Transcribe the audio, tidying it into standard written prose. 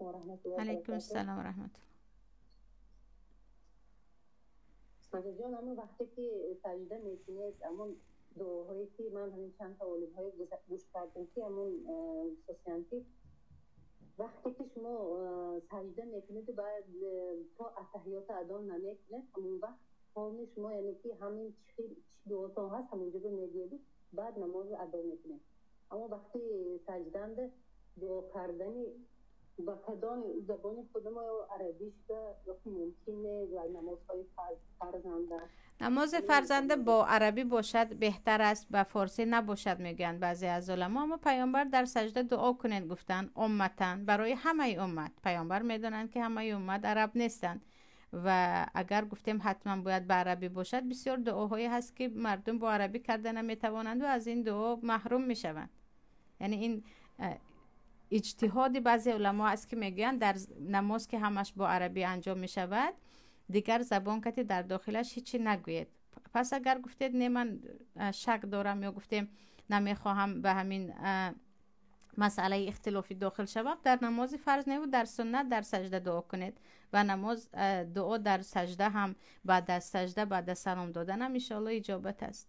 ва раҳматуллоҳи ва Алайкум баракатуҳ. Ассалом ва раҳматуллоҳ. Маҷидҷон, ҳамон вақте ки саҷда мекунед, ҳамон дуоҳое ки ман ҳамин чанд та олимҳое гӯш кардам, ки ҳамон хусусан ки вақте ки шумо саҷда мекунед, баъд то аттаҳиёта адо намекунед, ҳамон вақт ҳоли шумо, яъне ки ҳамин чӣ дуотон ҳаст, ҳамонҷо мегӯед, баъд намоз адо мекунед. Аммо вақти саҷданда дуо кардани ба кадом забони худамо, ё арабӣ шуда, ё ки мумкин не, ва намозҳои фарзанда? Намози фарзанда бо арабӣ бошад беҳтар аст, ба форсӣ набошад, мегӯянд баъзе аз уламо. Аммо паёмбар дар саҷда дуо кунед гуфтанд умматан, барои ҳамаи уммат. Паёмбар медонанд, ки ҳамаи уммат араб нестанд, ва агар гуфтем ҳатман бояд ба арабӣ бошад, бисёр дуоҳое ҳаст, ки мардум бо арабӣ карда наметавонанд ва аз ин дуо маҳрум мешаванд. Яъне ин иҷтиҳоди баъзе уламо аст, ки мегӯянд дар намоз, ки ҳамаш бо арабӣ анҷом мешавад, дигар забон кати дар дохилаш ҳичи нагӯед. Пас агар гуфтед не, ман шак дорам, ё гуфтем намехоҳам ба ҳамин масъалаи ихтилофӣ дохил шавам, дар намози фарз неву дар суннат дар саҷда дуо кунед. Ва намоз, дуо дар саҷда ҳам, баъд аз саҷда, баъд аз салом додан ҳам иншоалло иҷобат аст.